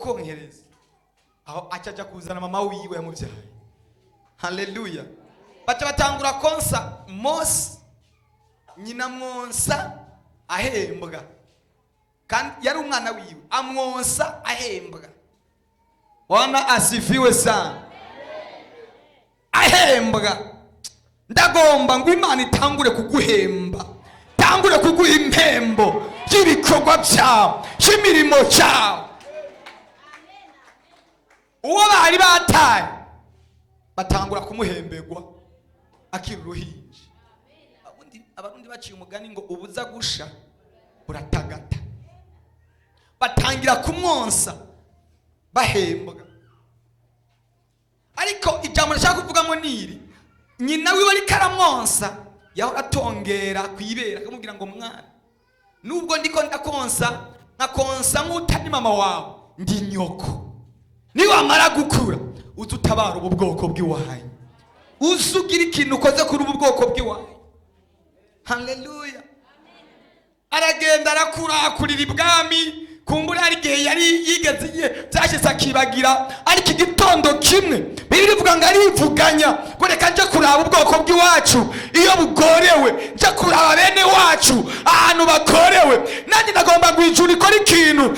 Nzokonkereza aho, aca kuzana mama wiwe yamubyaye. Haleluya! Baca batangura konsa Mose, nyina mwonsa ahembwa, kandi yari umwana wiwe, amwonsa ahembwa. Bwana asifiwe sana. Ahembwa. Ndagomba ngo Imana itangure kuguhemba, tangure kuguha impembo y'ibikorwa byawe, y'imirimo cyawe. Uwo bari bataye batangura kumuhemberwa akiri uruhinja. Abarundi baciye umugani ngo ubuza gusha buratagata. Batangira kumwonsa bahembwa. Ariko ijambo ndashaka kuvugamo niri: nyina wiwe ariko aramwonsa, yahora atongera ku ibere, akamubwira ngo: "Mwana, nubwo ndiko ndakonsa, nkakonsa nk'utari mama wawe, ndi nyoko. Niwamara gukura uze utabara ubu bwoko bw'iwanyu, uze ugira ikintu ukoze kuri ubu bwoko bw'iwanyu." Haleluya! Aragenda, arakura, akurira ibwami. Kumbura hari igihe yari yigeze igihe byashyitse akibagira, ariko igitondo kimwe Bibiliya ivuga ngo arivuganya ngo: "Reka nje kuraba ubwoko bw'iwacu iyo bugorewe, nje kuraba bene wacu ahantu bagorewe." Nanjye ndagomba ngo ijuru ikore ikintu,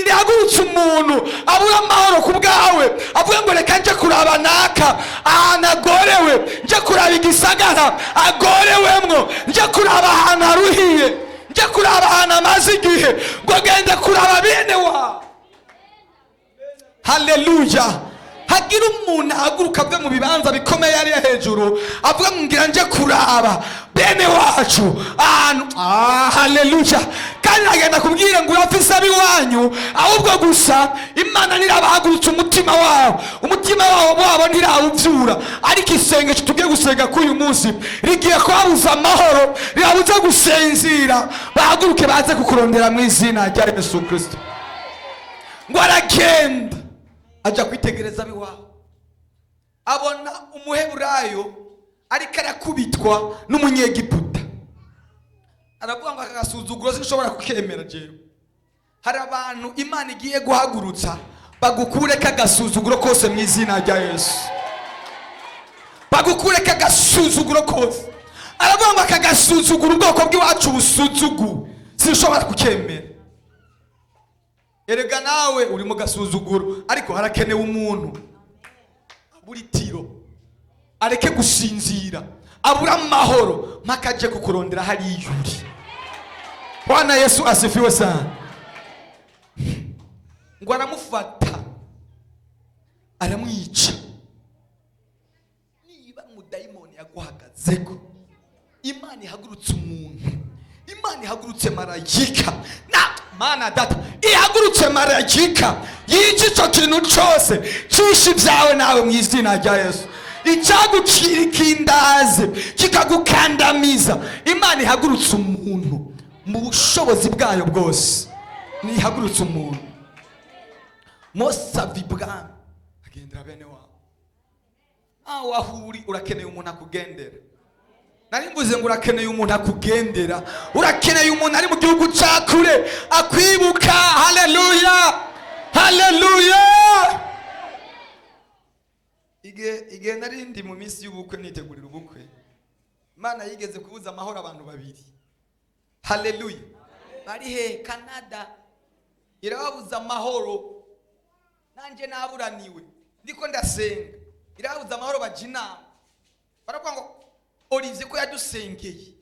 rihagurutse umuntu abura amahoro ku bwawe, avuga ngo: "Reka nje kuraba naka ahantu agorewe, nje kuraba igisagara agorewemwo, nje kuraba ahantu aruhiye, nje kuraba ahantu amaze igihe," ngo gende kuraba bene wabo. Haleluya! Hagira umuntu ahaguruka ave mu bibanza bikomeye ariya hejuru, avuga ngo: "Ngira nje kuraba bene wacu ahantu." Ah, haleluya! Kandi agenda kubwira ngo urafise ab'iwanyu, ahubwo gusa Imana ntirabahagurutsa umutima wabo, umutima wabo ntirawuvyura. Ariko isengesho tugiye gusenga kuri uyu munsi rigiye kubabuza amahoro, rirabuze gusinzira, bahaguruke baze kukurondera mu izina rya Yesu Kristo. Ngo aragenda, ajya kwitegereza ab'iwabo, abona Umuheburayo ariko arakubitwa n'Umunyegiputa. Aravuga ngo: "Aka gasuzuguro sinshobora kukemera jewe." Hari abantu Imana igiye guhagurutsa bagukure k'agasuzuguro kose mu izina rya Yesu, bagukure k'agasuzuguro kose. Aravuga ngo: "Aka gasuzuguro ubwoko bw'iwacu busuzuguwe sinshobora kukemera." Erega nawe uri mu gasuzuguro, ariko harakenewe umuntu abura itiro, areke gusinzira, abura amahoro, mpaka aje kukurondera hariya uri. Bwana Yesu asifiwe sana. Ngo aramufata, aramwica. Niba umudayimoni yaguhagazeko, Imana ihagurutse umuntu, Imana ihagurutse marayika, na Mana Data ihagurutse marayika yica ico kintu cose cishe ibyawe nawe mu izina rya Yesu. Icyagucira ikindazi kikagukandamiza, Imana ihagurutse umuntu mu bushobozi bwayo bwose, nihagurutse umuntu. Mose ava ibwami, agendera bene wabo. Aho aho uri urakeneye umuntu akugendera. Nari mvuze ngo urakeneye umuntu akugendera, urakeneye umuntu ari mu gihugu cya kure akwibuka. Haleluya, haleluya! Igihe nari ndi mu minsi y'ubukwe, nitegurira ubukwe, Imana yigeze kubuza amahoro abantu babiri. Haleluya! Bari he? Canada. Irababuza amahoro. Nanjye naburaniwe, ndiko ndasenga, irababuza amahoro. Bajya inama, baravuga ngo: "Olivier ko yadusengeye."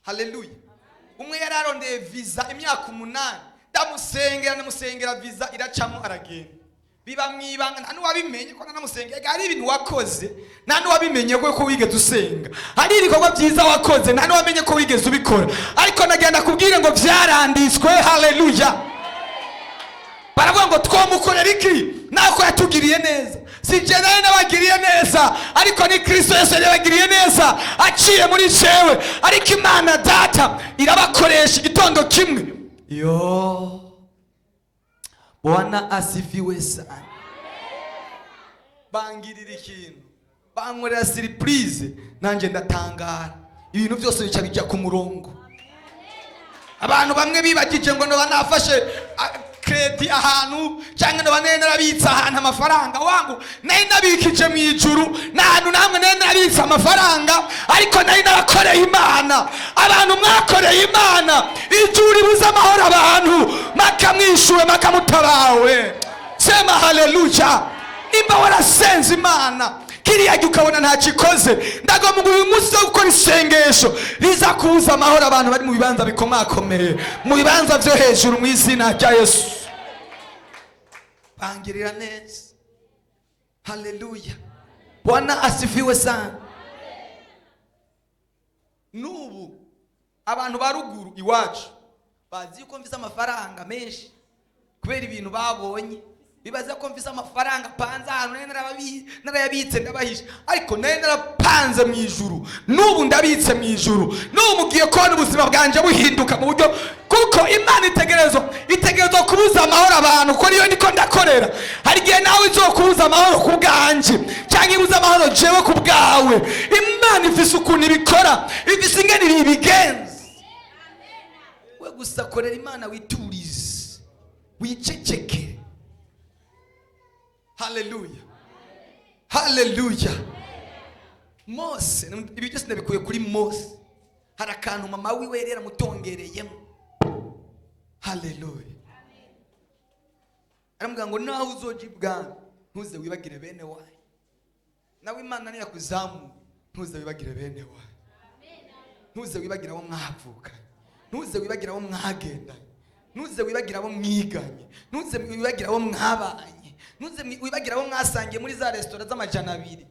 Haleluya! Umwe yari arondeye visa imyaka 8, ndamusengera, ndamusengera, visa iracamo, aragenda. Biba mu ibanga, nta n'uwabimenye ko nanamusengeye. Hari ibintu wakoze nta n'uwabimenye ko wigeze usenga. Hari ibikorwa byiza wakoze nta n'uwamenye ko wigeze ubikora, ariko nagenda kubwire ngo byaranditswe. Haleluya! Baravuga ngo: "Twamukorera iki nako yatugiriye neza?" Si jye nari nabagiriye neza, ariko ni Kristo Yesu yabagiriye neza aciye muri jewe. Ariko Imana Data irabakoresha igitondo kimwe. Yo, Bwana asifiwe sana! Bangirira ikintu, bankorera surprise, nanjye ndatangara. Ibintu byose bica bijya ku murongo. Abantu bamwe bibagije ngo noba nafashe crédit. crédit ahantu, cyangwa noba nari narabitse ahantu amafaranga. Wangu, nari nabikije mu ijuru, nta hantu namwe nari narabitse amafaranga, ariko nari narakoreye Imana. Abantu mwakoreye Imana, ijuru ribuze amahoro abantu, makamwishuwe, makamutabawe. Sema haleluya. Nimba warasenze Imana kiriya gihe ukabona ntacyo ikoze, ndagomba ngo uyu munsi wo gukora isengesho riza kubuza amahoro abantu bari mu bibanza bikomakomeye, mu bibanza byo hejuru, mu izina rya Yesu. Bangirira neza. Haleluya, Bwana asifiwe sana. N'ubu abantu ba ruguru iwacu bazi yuko mfise amafaranga menshi kubera ibintu babonye. Bibaza ko mfise amafaranga apanze ahantu, nari narayabitse, ndabahisha, ariko nari narapanze mu ijuru. N'ubu ndabitse mu ijuru. N'ubu mugiye kubona ubuzima bwanje buhinduka mu buryo, kuko Imana itegerezwa kubuza amahoro abantu, kuko niyo niko ndakorera. Hari igihe nawe izokubuza amahoro ku bwanje, cyangwa ibuza amahoro jewe ku bwawe. Imana ifise ukuntu ibikora, ifise ingene ibigenza. We gusa korera Imana, witurize, wicecekere. Haleluya, haleluya. Mose, ibi byose ndabikuye kuri Mose. Hari akantu mama wiwe yari yaramutongereyemo. Haleluya. Aramubwira ngo naho uzoja ibwami, ntuze wibagire bene wayo. Nawe Imana niyakuzamuye, ntuze wibagire bene wayo, ntuze wibagire abo mwavukanye, ntuze wibagire abo mwagendanye, ntuze wibagire abo mwiganye, ntuze wibagire abo mwabanye, ntuze wibagire abo mwasangiye muri za resitora z'amajana 2.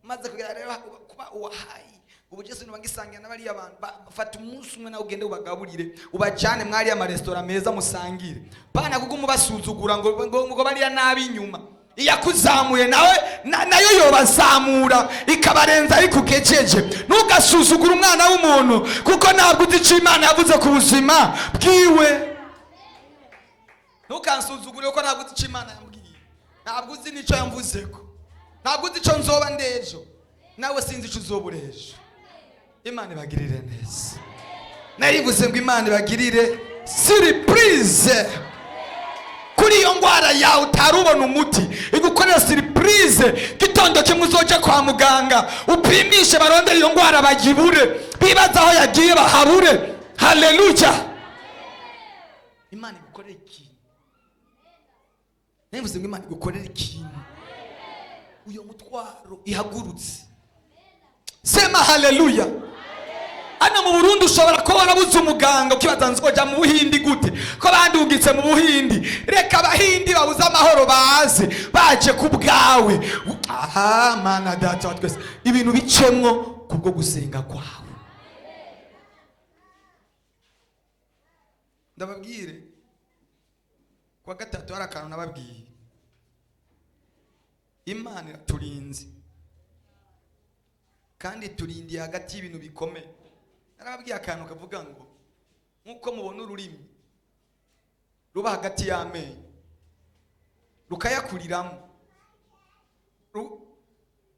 Maze kugira rero kuba uwahaye ubu Jesu ntibagisangira n'abariya bantu. Fata umunsi umwe nawe ugende ubagaburire, ubajyane mwariya amaresitora meza, musangire bana, kuko umubasuzugura ngo bariya nabi inyuma. Iyakuzamuye nawe nayo yobazamura ikabarenza, ariko ukejeje. Ntugasuzugure umwana w'umuntu, kuko ntabwo uzi icyo Imana yavuze ku buzima bwiwe. Ntukansuzugure, kuko ntabwo uzi icyo Imana yambwiye, ntabwo uzi n'icyo yamvuzeko, ntabwo uzi icyo nzoba ndejo. Nawe sinzi icyo uzoba urejo. Imana ibagirire neza. Narivuze ngo Imana ibagirire surprise kuri iyo ndwara yawe utari ubona umuti, igukorera surprise. Gitondo kimwe uzoja kwa muganga upimishe, barondere iyo ndwara bayibure, bibaza aho yagiye bahabure. Haleluya. Imana igukorera ikintu. Narivuze ngo Imana igukorera ikintu, uyo mutwaro ihagurutse. Sema haleluya. Hano mu Burundi ushobora kuba warabuze umuganga, ukibaza nzoja mu Buhindi gute ko bandungitse mu Buhindi? Reka Abahindi babuze amahoro baze baje ku bwawe. Aha, Mana Data wa twese, ibintu bicemwo kubwo gusenga kwawe. Ndababwire, kuwa gatatu hari akantu nababwiye. Imana iraturinze kandi turindiye hagati y'ibintu bikomeye. Narababwiye akantu kavuga ngo nk'uko mubona ururimi ruba hagati y'amenyo rukayakuriramo,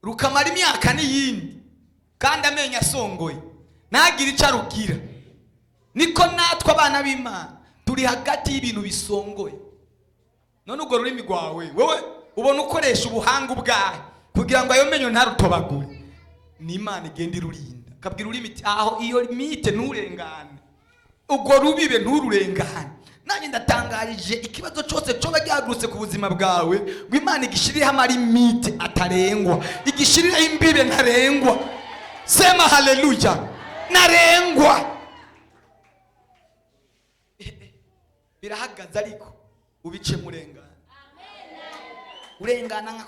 rukamara imyaka n'iyindi, kandi amenyo asongoye ntagire icyo arugira, niko natwe abana b'Imana turi hagati y'ibintu bisongoye. None urwo rurimi rwawe wowe ubona ukoresha ubuhanga ubwawe kugira ngo ayo menyo ntarutobagure? Ni Imana igenda irurinda, akabwira ururimi iti aho iyo limite nturengane, urwo rubibe ntururengane. Nanjye ndatangarije ikibazo cyose cyoba gihagurutse ku buzima bwawe, ngo Imana igishirireho ama limites atarengwa, igishirireho imbibe ntarengwa. Sema haleluya. Ntarengwa. Birahagaze, ariko ubice murengana, urengana nka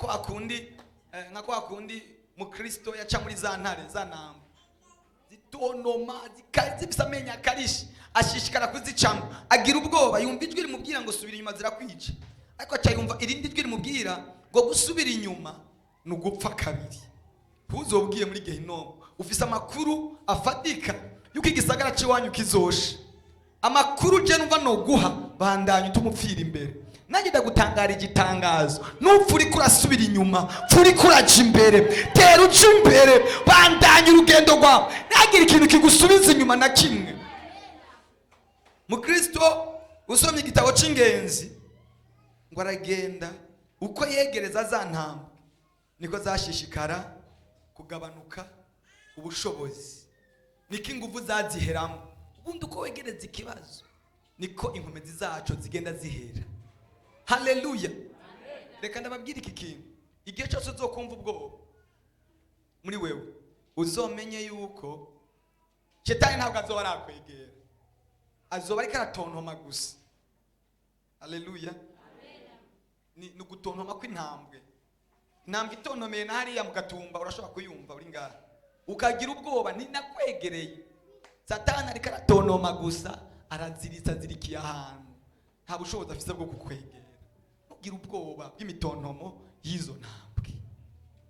kwa kundi mukristo yaca muri za ntare, za ntamba zitonoma, zifise amenyo akarishe, ashishikara kuzicamo, agira ubwoba, yumva ijwi rimubwira ngo subira inyuma, zirakwica. Ariko aca yumva irindi jwi rimubwira ngo gusubira inyuma ni ugupfa kabiri. Ntuzobwiye muri gehinomu. Ufise amakuru afatika yuko igisagara c'iwanyu kizosha. Amakuru je numva noguha, bandanya utumupfira imbere. Nanjye ndagutangara igitangazo: nupfa uriko urasubira inyuma, pfa uriko uraja imbere. Tera uja imbere, bandanya urugendo rwawe, ntagire ikintu kigusubiza inyuma na kimwe. Mukristo, usomye igitabo c'ingenzi. Ngo aragenda, uko yegereza za ntambwe niko zashishikara kugabanuka ubushobozi, niko ingufu zaziheramo. Ubundi uko wegereza ikibazo niko inkomezi zacu zigenda zihera. Haleluya! Reka ndababwira iki kintu: igihe cyose uzokumva ubwoba muri wewe, uzomenye yuko shetani ntabwo azoba arakwegera, azoba ariko aratontoma gusa. Haleluya! Ni ugutontoma kw'intambwe. Intambwe itontomeye na hariya mu Gatumba urashobora kuyumva uri ngaha, ukagira ubwoba. Ninakwegereye, Satani ariko aratontoma gusa, araziritse, azirikiye ahantu, nta bushobozi afise bwo kukwegera. Ntugire ubwoba bw'imitontomo y'izo ntambwe,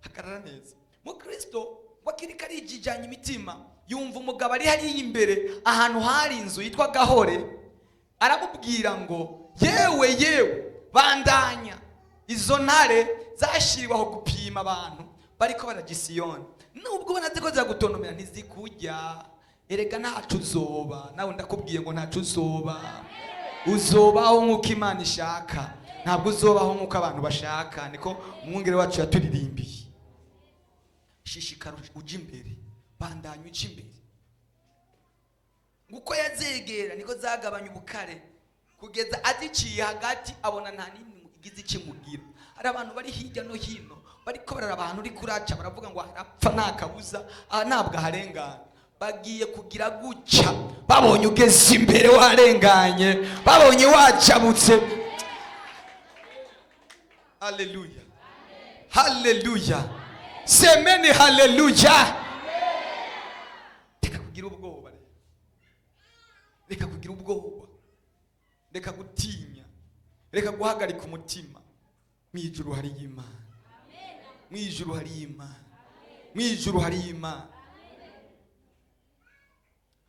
hagarara neza mu Kristo. Wakirika arijijanya imitima, yumva umugabo ari hariya imbere ahantu hari inzu yitwa Gahore, aramubwira ngo: "Yewe, yewe, bandanya, izo ntare zashyiriweho gupima abantu bariko barajya i Siyoni. Nubwo ubona ziko ziragutontomera, ntizikujya. Erega ntacu uzoba." Nawe ndakubwiye ngo ntacu uzoba. Uzobaho nk'uko Imana ishaka, ntabwo uzobaho nk'uko abantu bashaka. Niko umwungere wacu yaturirimbiye. Shishikara ujya imbere, bandanya ujya imbere. Nguko yazegera niko zagabanya ubukare, kugeza aziciye hagati, abona nta n'imwe igize ikimugira. Hari abantu bari hirya no hino bariko bararaba ahantu uri kuraca, baravuga ngo arapfa, nta kabuza, aha ntabwo aharengana. Bagiye kugira gutya, babonye ugeze imbere warenganye, babonye wacabutse. Haleluya, haleluya, semeni haleluya! Reka kugira ubwoba rero, reka kugira ubwoba, reka gutinya, reka guhagarika umutima. Mu ijuru hari Imana, mu ijuru hari Imana, mu ijuru hari Imana.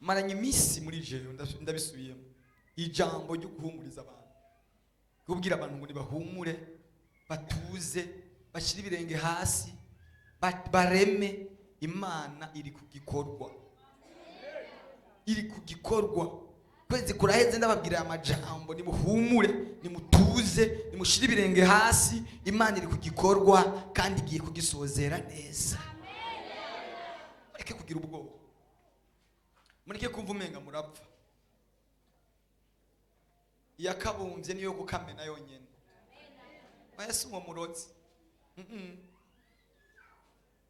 Maranye iminsi muri jewe ndabisubiyemo ijambo ryo guhumuriza abantu, kubwira abantu ngo nibahumure, batuze, bashyire ibirenge hasi, bareme. Imana iri ku gikorwa, iri ku gikorwa. Kwezi kuraheze ndababwira aya majambo: nimuhumure, nimutuze, nimushyire ibirenge hasi. Imana iri ku gikorwa kandi igiye kugisozera neza. Mureke kugira ubwoba, mureke kumva umenga murapfa. Iyakabumbye niyo kukamena yonyine. Oya, si uwo murozi.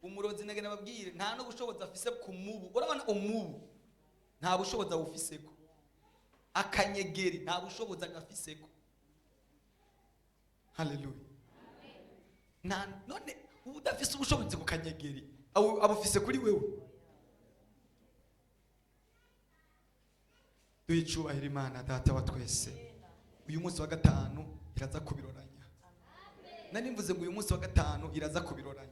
Umurozi, nagenda babwire, nta n'ubushobozi afise ku mubu. Urabona umubu nta bushobozi awufiseko, akanyegeri nta bushobozi agafiseko. Haleluya! Nta none uba udafise ubushobozi ku kanyegeri, abufise kuri wewe? Duhe icubahiro Imana Data wa twese. Uyu munsi wa gatanu iraza kubiroranya. Nari mvuze ngo uyu munsi wa gatanu iraza kubiroranya.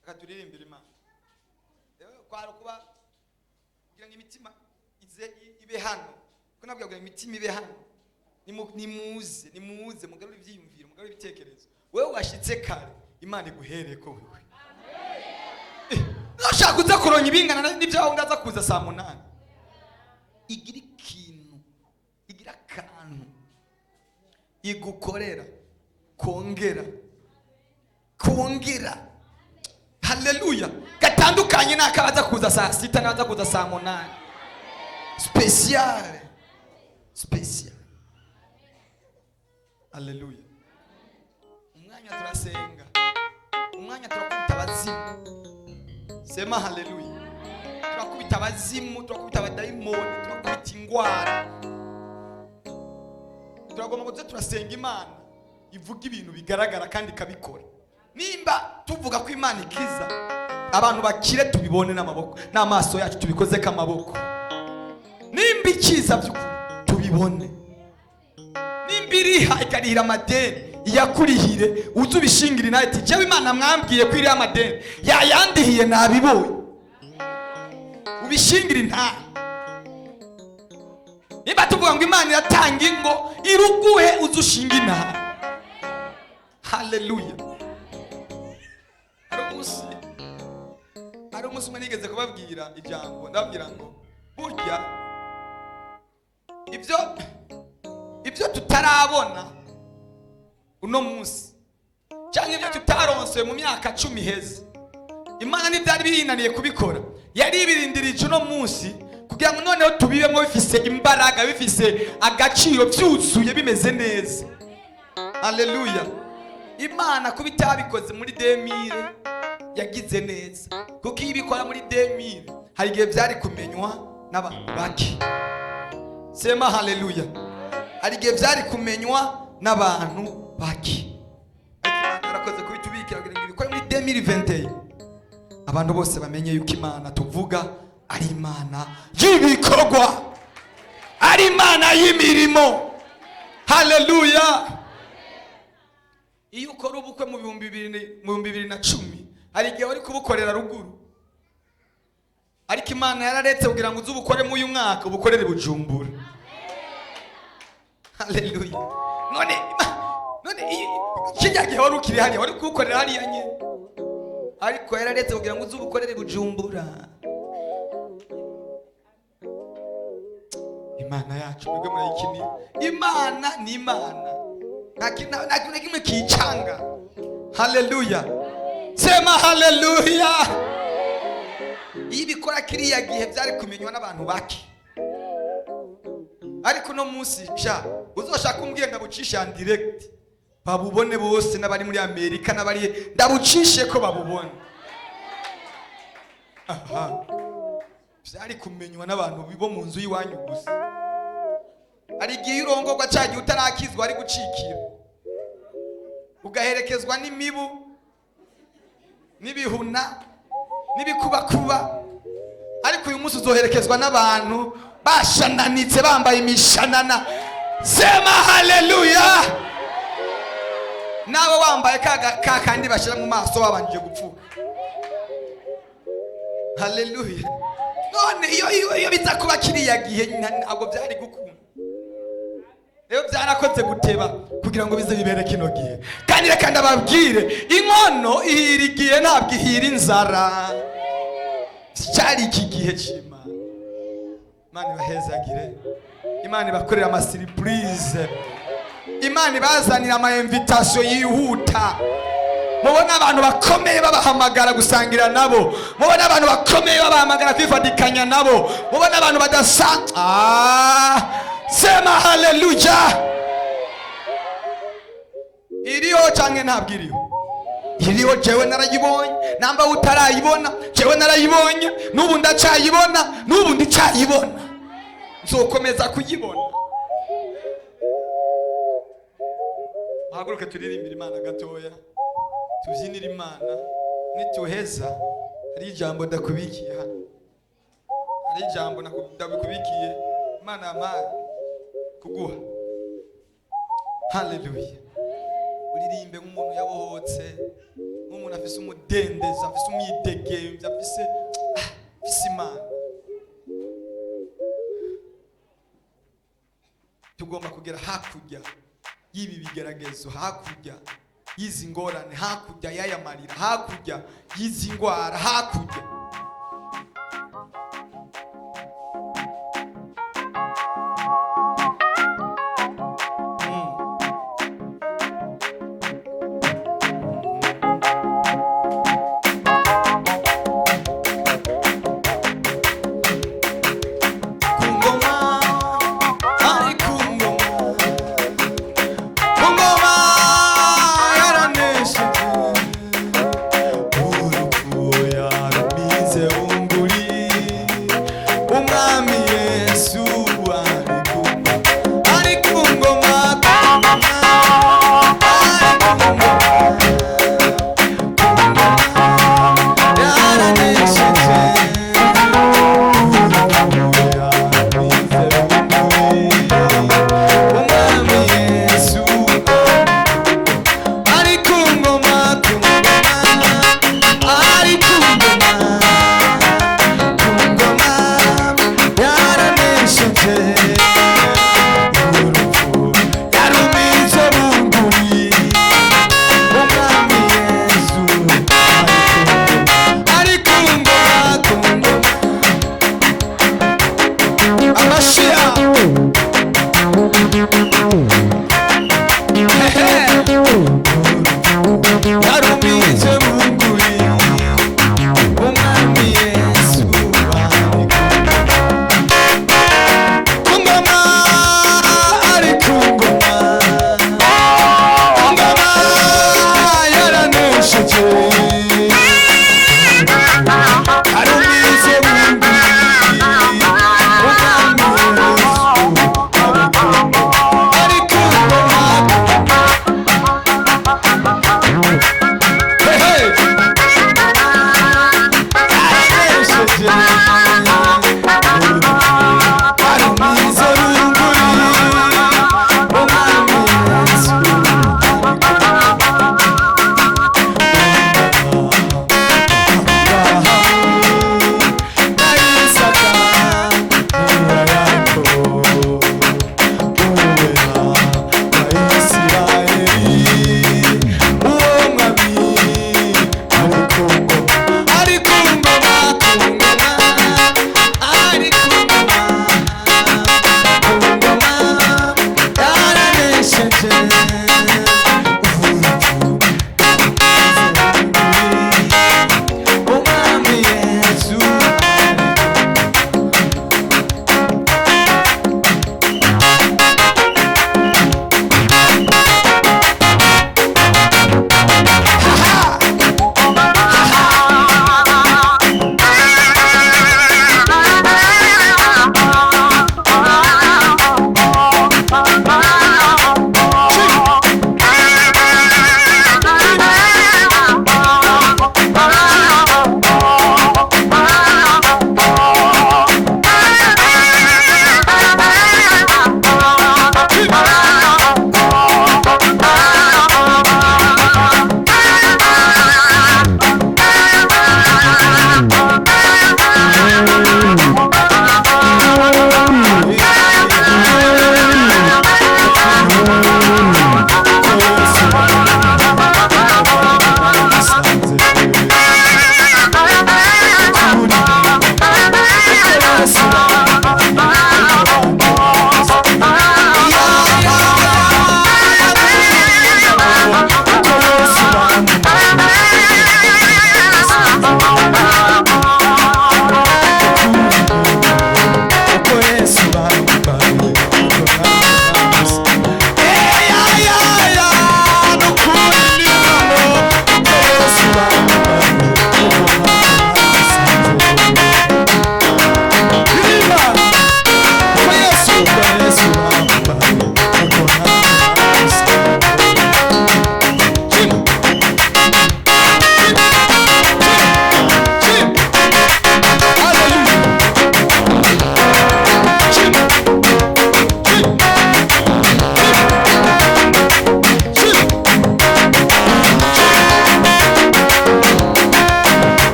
Reka turirimbire Imana. Rero kwari kuba kugira ngo imitima ize ibe hano, ko nabwo kugira ngo imitima ibe hano. Nimuze, nimuze mugarure ibyiyumviro, mugarure ibitekerezo. Wewe washitse kare, Imana iguhereye ko wewe nushaka uza kuronya ibingana n'ibyawe, ndaza kuza saa 8. Igira ikintu, igira akantu igukorera kongera kongera, haleluya, gatandukanye n'akabaza kuza saa 6 n'abaza kuza saa 8. Spécial, spécial. Haleluya! Umwanya turasenga, umwanya turakubita abazimu. Sema haleluya! Turakubita abazimu, turakubita abadayimoni, turakubita ingwara. Turagomba ngo tuze turasenga Imana ivuga ibintu bigaragara kandi ikabikora. Nimba tuvuga ko Imana ikiza abantu, bakire, tubibone n'amaboko n'amaso yacu, tubikoze k'amaboko. Nimba ikiza by'ukuri, tubibone. Nimba iriha, ikarihira amadeni, iyakurihire, uze ubishingire nawe ati: "Jewe Imana mwambwiye ko iriho amadeni yayandihiye, nabibonye." Ubishingire intahe. Nimba tuvuga ngo Imana iratanga ingo, iruguhe, uze ushinga intahe. Haleluya! Hari umunsi umwe nigeze kubabwira ijambo, ndababwira ngo burya ibyo tuta tutarabona uno munsi cyangwa ibyo tutaronse mu myaka 10 iheze, Imana ntibyari biyinaniye kubikora, yari ibirindirije uno munsi kugira ngo noneho tubibemo bifise imbaraga, bifise agaciro, byuzuye, bimeze neza. Haleluya. Imana kuba itabikoze muri 2000 yagize neza, kuko iyo ibikora muri 2000 hari igihe byari kumenywa n'abantu bake. Sema haleluya. Hari igihe byari kumenywa n'abantu bake, ariko Imana yarakoze kubitubikira kugira ngo ibikore muri 2021, abantu bose bamenye yuko Imana tuvuga ari Imana y'ibikorwa, ari Imana y'imirimo. Haleluya. Iyo ukora ubukwe mu 2010, hari igihe wari kubukorera ruguru, ariko Imana yararetse kugira ngo uze ubukore muri uyu mwaka, ubukorere Bujumbura. Haleluya. None kijya gihe wari ukiri hariya, wari kubukorera hariya nyine, ariko yararetse kugira ngo uze ubukorere Bujumbura. Imana yacu mwebwe murayikinira. Imana ni Imana, nta kintu na kimwe kiyicanga. Haleluya. Sema haleluya. Iyo ibikora kiriya gihe byari kumenywa n'abantu bake, ariko uno munsi sha uzoshaka umbwiye ndabucisha en direct babubone bose, n'abari muri Amerika n'abari, ndabucishe ko babubone. Aha byari kumenywa n'abantu bo mu nzu y'iwanyu gusa. Hari igihe urongorwa cya gihe utarakizwa, ari gucikira, ugaherekezwa n'imibu n'ibihuna n'ibikubakuba, ariko uyu munsi uzoherekezwa n'abantu bashananitse, bambaye imishanana. Sema haleluya. Nawe wambaye ka kandi bashyira mu maso wabanjije gupfuka. Haleluya. None iyo biza kuba kiriya gihe, ntabwo byari gukunda. Rero byarakoze guteba kugira ngo bize bibere kino gihe. Kandi reka ndababwire, inkono ihira igihe, ntabwo ihira inzara. Cyari iki gihe cy'Imana. Imana ibahezagire, Imana ibakorera ama surprise, Imana ibazanira ama invitation yihuta. Mubona abantu bakomeye babahamagara gusangira nabo, mubona abantu bakomeye babahamagara kwifatikanya nabo, mubona abantu badasa. Sema haleluya. Iriho canke ntabwo iriho? Iriho. Jewe narayibonye, namba utarayibona, jewe narayibonye, n'ubu ndacayibona, n'ubu ndicayibona, nzokomeza kuyibona. Muhaguruke turirimbire Imana gatoya, tubyinire Imana. Nituheza hari ijambo ndakubikiye hano, hari ijambo ndakubikiye Imana yampaye kuguha. Haleluya. Uririmbe nk'umuntu yabohotse, nk'umuntu afise umudendezo, afise umwidegemvya, afise Imana. Tugomba kugera hakurya y'ibi bigeragezo, hakurya y'izi ngorane, hakurya y'aya marira, hakurya y'izi ngwara, hakurya. Ku ngoma, ari ku ngoma, ku ngoma yaranesheje, urupfu yarumize.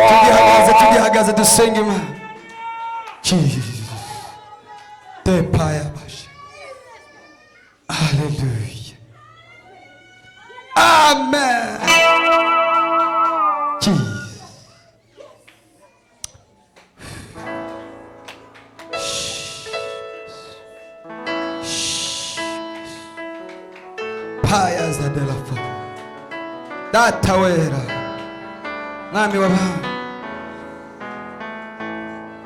Tugihagaze, tugihagaze, dusenga Imana. Jesus. Tepaya bashe. Hallelujah. Amen. Jesus. Paya za de la fa. Data wera. Mwami w'abami.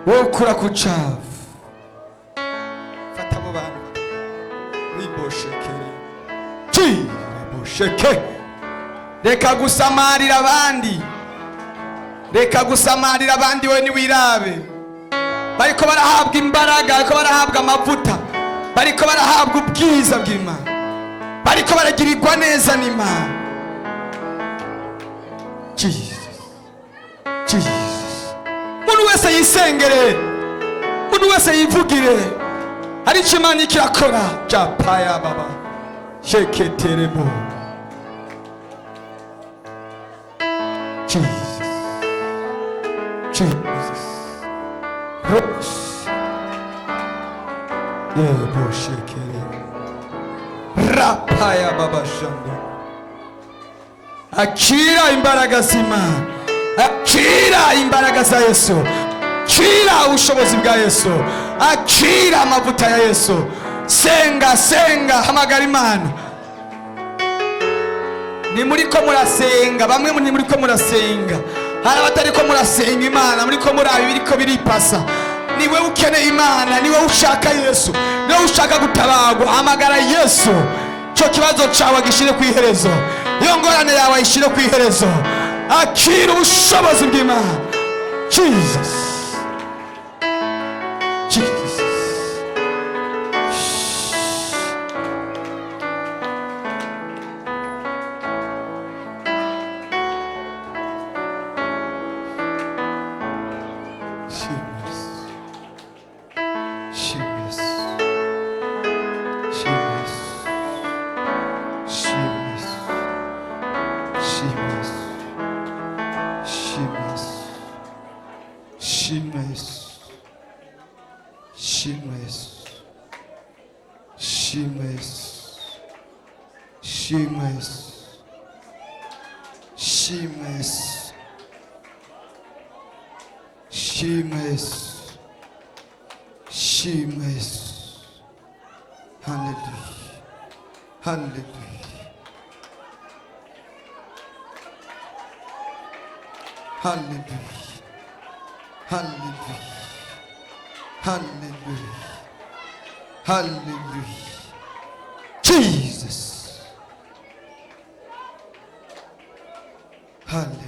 Wokura ku cavu. Fata abo bantu. Riboshekere. Ci, ribosheke. Reka gusamarira abandi. Reka gusamarira abandi, we niwirabe. Bariko barahabwa imbaraga, bariko barahabwa amavuta, bariko barahabwa ubwiza bw'Imana, bariko baragirirwa neza n'Imana. Jesus. Jesus. Umuntu wese yisengere, umuntu wese yivugire, hari icyo Imana ikirakora. Japaya baba sheketerebo. Jesus. Jesus. Rose. Yebo shekere. Rapaya baba shando. Akira imbaraga z'Imana, akira imbaraga za Yesu, akira ubushobozi bwa Yesu, akira amavuta ya Yesu. Senga, senga, hamagara Imana. Ni muri ko murasenga, bamwe ni muri ko murasenga, hari abatari ko murasenga Imana, muri ko muraba ibiriko biripasa. Ni wewe ukeneye Imana, ni wewe ushaka Yesu, ni wewe ushaka gutabagwa. Hamagara Yesu, cyo kibazo cyawe gishire ku iherezo, iyo ngorane yawe ayishire ku iherezo. Akira ubushobozi bw'Imana. Jesus. Jesus. Jesus. Jesus. Jesus. Jesus. Jesus. Jesus. Jesus. Jesus. Jesus. Jesus. Jesus. Jesus. Jesus. Hallelujah. Hallelujah. Hallelujah. Hallelujah. Hallelujah. Hallelujah. Jesus. Hallelujah.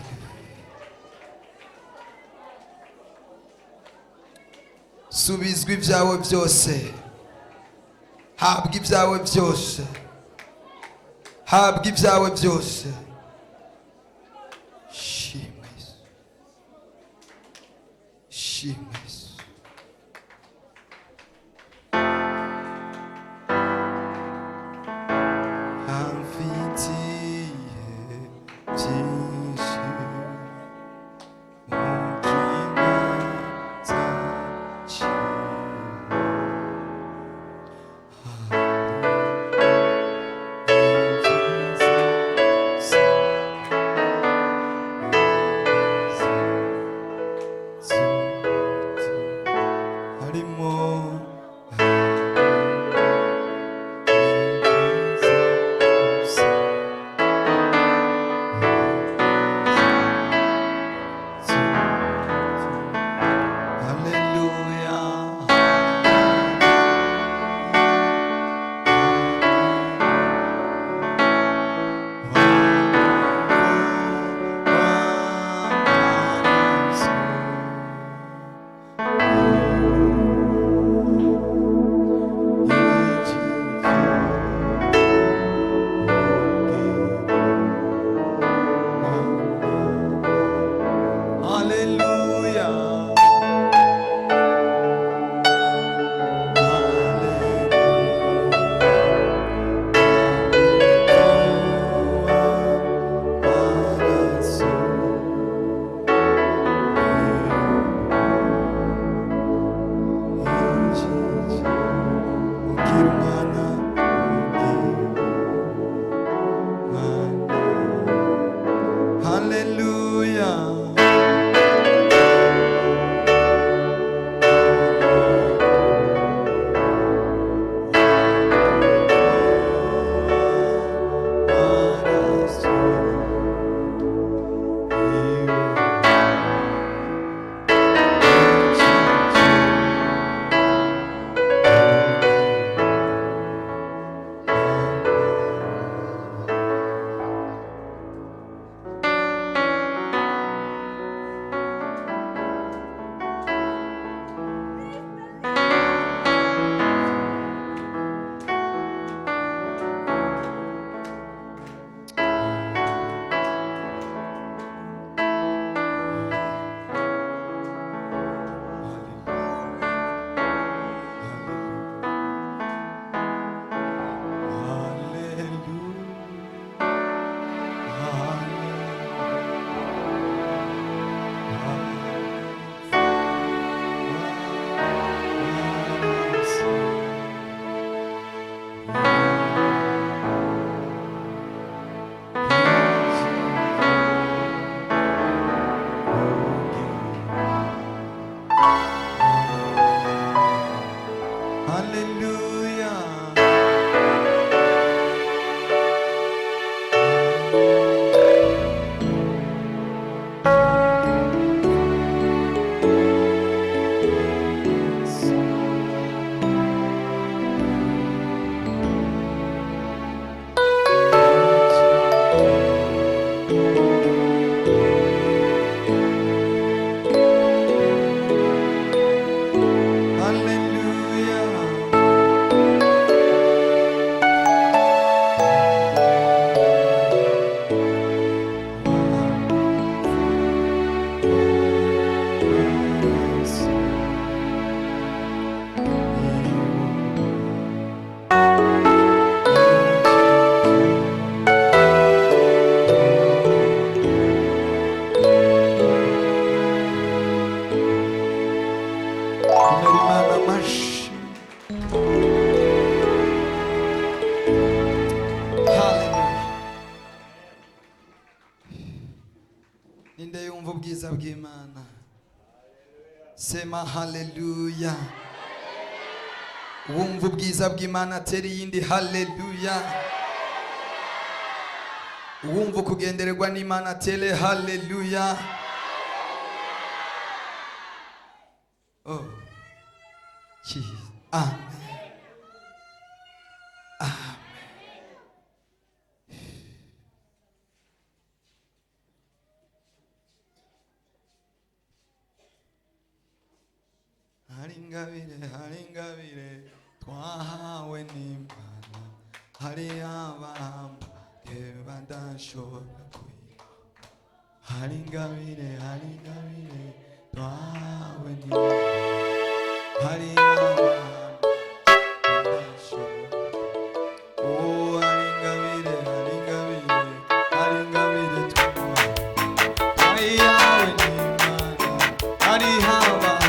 Subizwa ibyawe byose, habwa ibyawe byose, habwa ibyawe byose. Shimwe Yesu, shimwe Yesu. Ninde yumva ubwiza bw'Imana? Sema haleluya. Wumva ubwiza bw'Imana atera iyindi haleluya. Wumva kugendererwa n'Imana atere haleluya. Oh. Jesus. Amen. Amen. Haringabire, haringabire, twahawe n'Imana, hari abambwe badashobora kuyironka. Haringabire, haringabire, twahawe n'Imana, hari abambwe badashobora. Oh, haringabire, haringabire, haringabire, twahawe n'Imana, hari abambwe.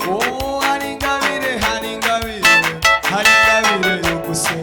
Oh, haringabire, haringabire, haringabire yo gusa.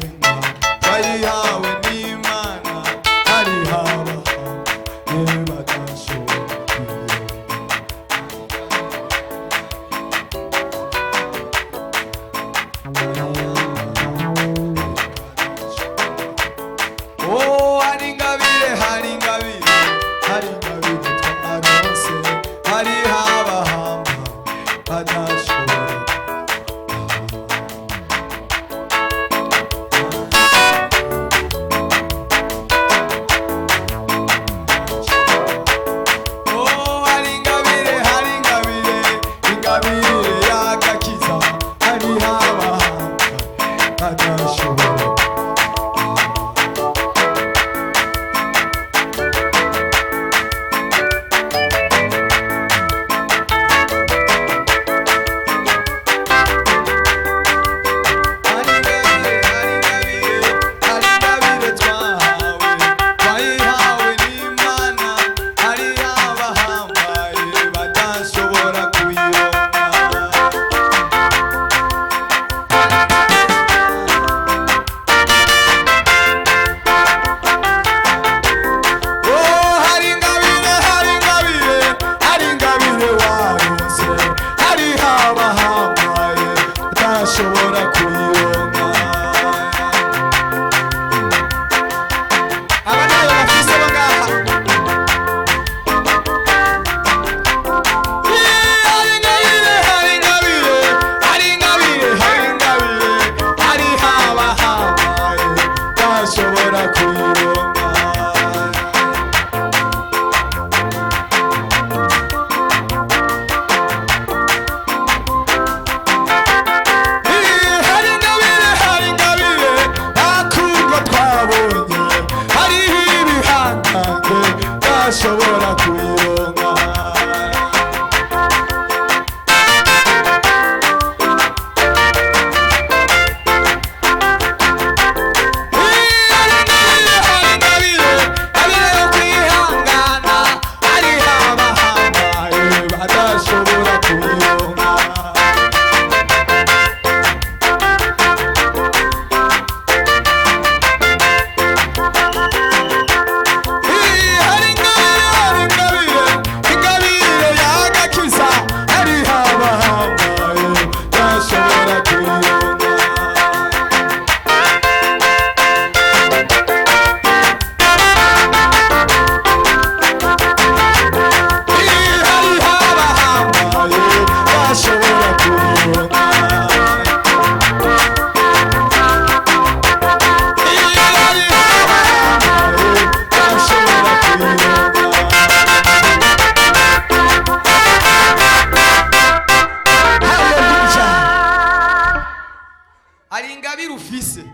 ufise.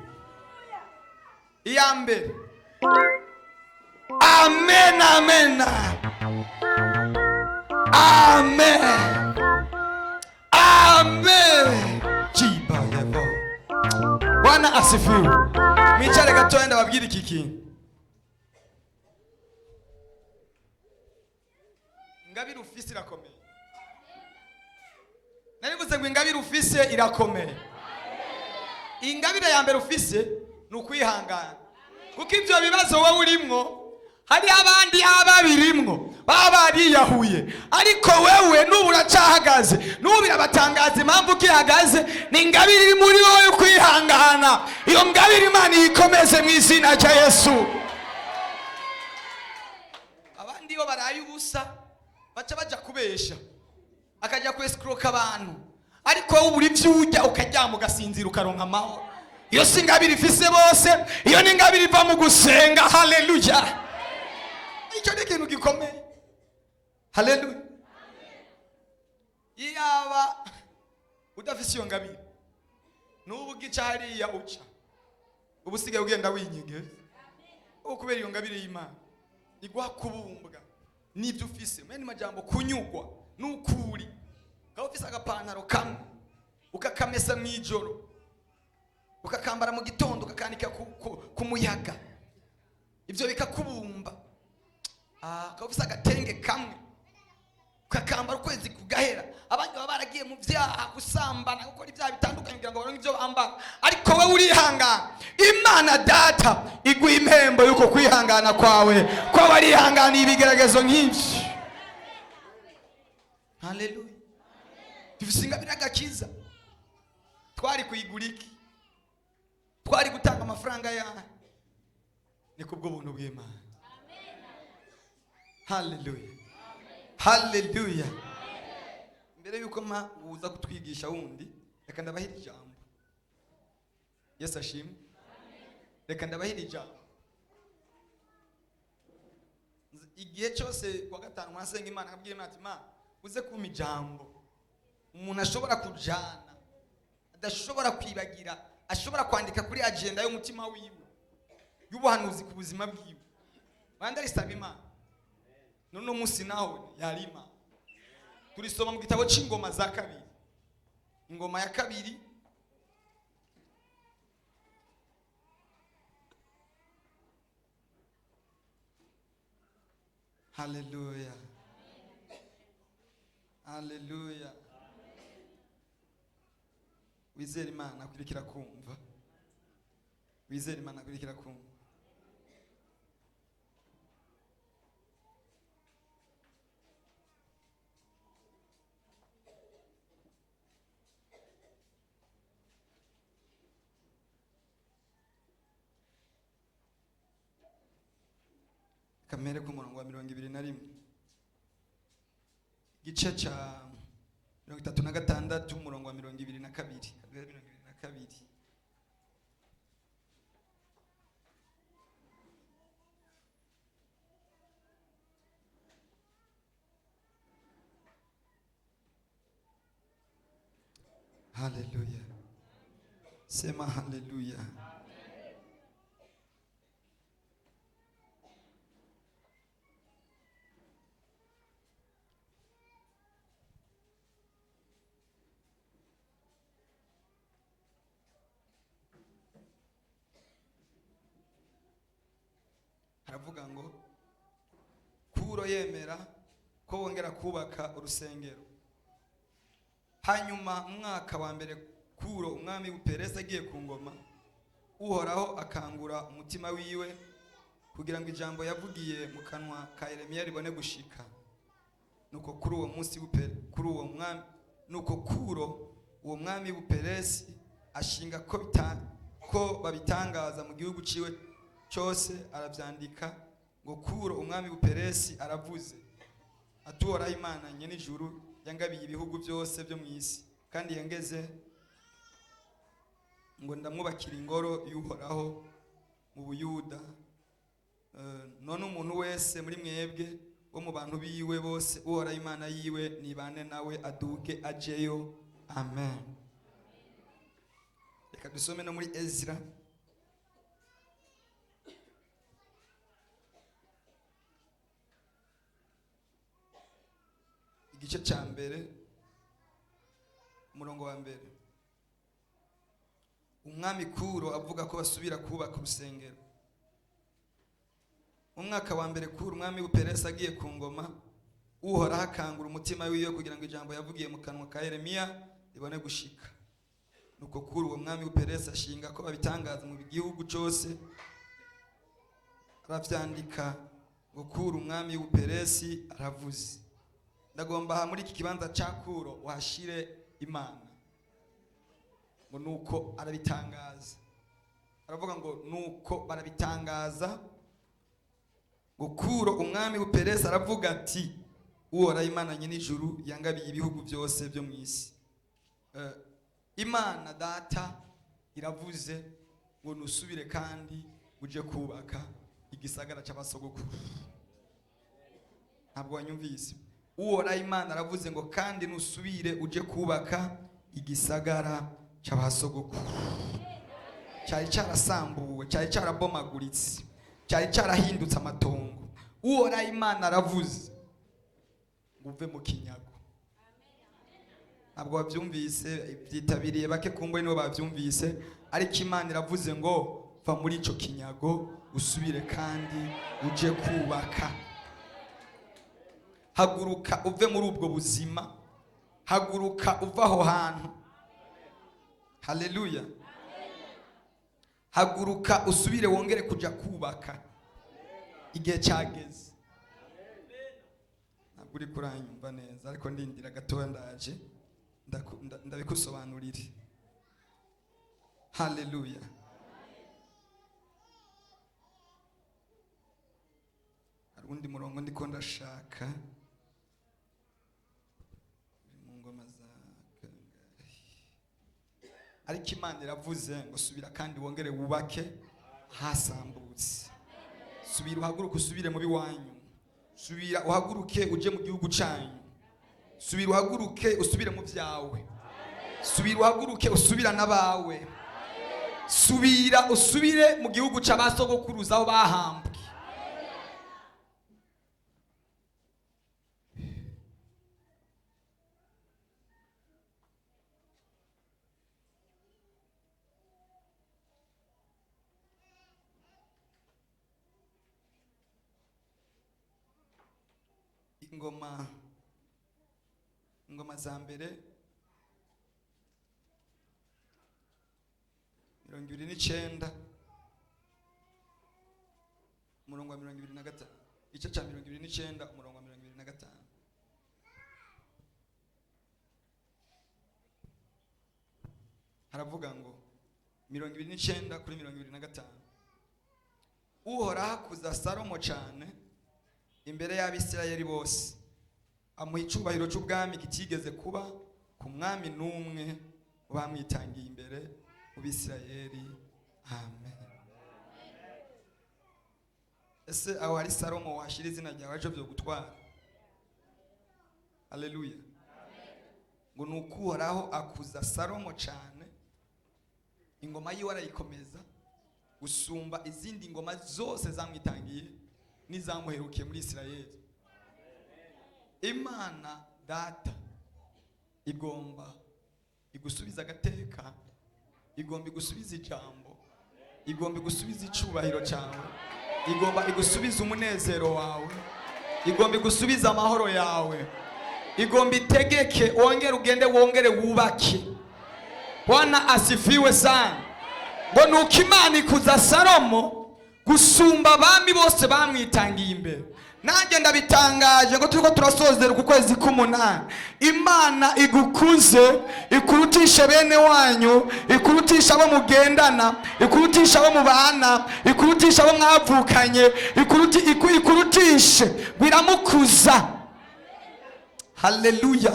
Iya mbere, amen, amen, amen, amen. Jibayevo. Bwana asifiwe. Mwicare gatoya ndababwira iki kintu. Ingabire ufise irakomeye. Narivuze ngo ingabire ufise irakomeye. Ingabire ya mbere ufise ni ukwihangana, kuko ibyo bibazo wowe urimwo hari abandi ababirimwo baba bariyahuye, ariko wewe n'ubu uracahagaze. N'ubu birabatangaza impamvu ukihagaze. Ni ingabire iri muri wowe yo kwihangana. Iyo ngabire Imana iyikomeze mu izina rya Yesu. Abandi iyo baraye ubusa baca baja kubesha, akajya kwesikuroka abantu, ariko wowe ubura ibyo urya ukaryama ugasinzira ukaronka amahoro. Iyo si ingabire ifise bose, iyo ni ingabire iva mu gusenga. Haleluya! Icyo ni ikintu gikomeye. Haleluya! Iyaba udafise iyo ngabire, n'ubu ugica hariya uca uba usigaye ugenda winyegeza. Ubu kubera iyo ngabire y'Imana iguha kubumbwa n'ibyo ufise, mwene majambo kunyugwa n'ukuri. Ukaba ufise agapantaro kamwe ukakamesa mu ijoro, ukakambara mu gitondo, ukakanika ku muyaga, ibyo bikakubumba. Ukaba ufise agatenge kamwe ukakambara ukwezi kugahera. Abandi baba baragiye mu byaha, gusambana, gukora ibyaha bitandukanye kugira ngo baronke ibyo bambara, ariko wowe urihangana. Imana Data iguha impembo y'uko kwihangana kwawe, ko warihanganiye ibigeragezo nk'ibyo. Haleluya! Dufise ingabire y'agakiza. Twari kuyigura iki? Twari gutanga amafaranga yayo? Ni kubwo buntu bw'Imana. Haleluya, haleluya! Mbere yuko mpa uza kutwigisha wundi, reka ndabahira ijambo. Yesu ashimwe. Reka ndabahira ijambo. Igihe cyose kuwa gatanu mwasenga Imana, akabwira Imana ati: "Imana, uze kumpa ijambo umuntu ashobora kujana, adashobora kwibagira, ashobora kwandika kuri agenda y'umutima wiwe y'ubuhanuzi ku buzima bwiwe." Bandarisaba Imana. None munsi naho yari Imana. Turisoma mu gitabo c'Ingoma za kabiri, Ingoma ya kabiri. Haleluya, haleluya! Wizere Imana akwirikira kumva. Wizere Imana akwirikira kumva. Kamere ku murongo wa 21, igice ca 36, umurongo wa 22. Kamere 22. Haleluya! Sema haleluya! Haravuga ngo: Kuro yemera ko bongera kubaka urusengero. Hanyuma mu mwaka wa mbere Kuro umwami w'Uperesi agiye ku ngoma, Uhoraho akangura umutima wiwe kugira ngo ijambo yavugiye mu kanwa ka Yeremiya ribone gushika. Nuko kuri uwo munsi kuri uwo mwami, nuko Kuro uwo mwami w'Uperesi ashinga ko babitangaza mu gihugu ciwe cyose, arabyandika ngo: "Kuro umwami w'Uperesi aravuze ati: Uhoraho Imana nyen'ijuru yangabiye ibihugu byose byo mu isi, kandi yangeze ngo ndamwubakira ingoro y'Uhoraho mu Buyuda. None umuntu wese muri mwebwe wo mu bantu biwe bose, Uhoraho Imana yiwe nibane nawe, aduge ajeyo." Amen. Reka dusome no muri Ezira. Igice cya mbere, umurongo wa mbere. Umwami Kuro avuga ko basubira kubaka urusengero. Mu mwaka wa mbere Kuro umwami w'Ubuperesi agiye ku ngoma, Uhoraho akangura umutima wiwe kugira ngo ijambo yavugiye mu kanwa ka Yeremiya ribone gushika. Nuko Kuro uwo mwami w'Ubuperesi ashinga ko babitangaza mu gihugu cyose, aravyandika ngo: "Kuro umwami w'Ubuperesi aravuze." Ndagomba aha muri iki kibanza ca Kuro uhashire Imana. Ngo nuko arabitangaza, aravuga ngo nuko barabitangaza ngo: "Kuro umwami w'Ubuperesi aravuga ati: Uhoraho Imana nyen'ijuru yangabiye ibihugu byose byo mu isi." Imana Data iravuze ngo nusubire kandi uje kubaka igisagara cy'abasogokuru. Ntabwo wanyumvise. Uhoraho Imana aravuze ngo kandi nusubire uje kubaka igisagara cy'abasogokuru. Cyari cyarasambuwe, cyari cyarabomaguritse, cyari cyarahindutse amatongo. Uhoraho Imana aravuze ngo uve mu kinyago. Ntabwo babyumvise, byitabiriye bake, kumbe nibo babyumvise. Ariko Imana iravuze ngo va muri ico kinyago, usubire kandi uje kubaka. Haguruka uve muri ubwo buzima, haguruka uve aho hantu. Haleluya! Haguruka usubire wongere kuja kubaka, igihe cyageze. Ntabwo uri kuranyumva neza, ariko ndindira gatoya, ndaje ndabikusobanurire. Haleluya! Hari undi murongo ndiko ndashaka, uri mu Ngoma za kangahe? Ariko Imana iravuze ngo subira kandi wongere wubake hasambutse. Subira uhaguruke, usubire mu biwanyu. Subira uhaguruke uje mu gihugu cyanyu. Subira uhaguruke usubire mu byawe. Subira uhaguruke usubira n'abawe. Subira usubire mu gihugu cy'abasogokuruza aho bahambwe. Ingoma za mbere 29, umurongo wa 25. Igice cya 29, umurongo wa 25, haravuga ngo, 29 kuri 25: "Uhoraho akuza Salomo cyane imbere y'Abisirayeli bose, amuha icyubahiro cy'ubwami kitigeze kuba ku mwami n'umwe mu bamwitangiye imbere mu Bisirayeli." Amen. Ese aho hari Salomo washira izina ryawe ejo byo gutwara? Haleluya! Ngo ni Uhoraho akuza Salomo cyane, ingoma yiwe arayikomeza gusumba izindi ngoma zose zamwitangiye n'izamuherukiye muri Isirayeli. Imana Data igomba igusubiza agateka, igomba igusubiza ijambo, igomba igusubiza icyubahiro cyawe, igomba igusubiza umunezero wawe, igomba igusubiza amahoro yawe, igomba itegeke wongere ugende, wongere wubake. Bwana asifiwe sana. Ngo nuko Imana ikuza Salomo gusumba abami bose bamwitangiye imbere. Nanjye ndabitangaje ngo turiko turasozera uku kwezi k'umunani, Imana igukuze, ikurutishe bene wanyu, ikurutisha abo mugendana, ikurutisha abo mubana, ikurutisha abo mwavukanye, ikurutishe. Biramukuza. Haleluya!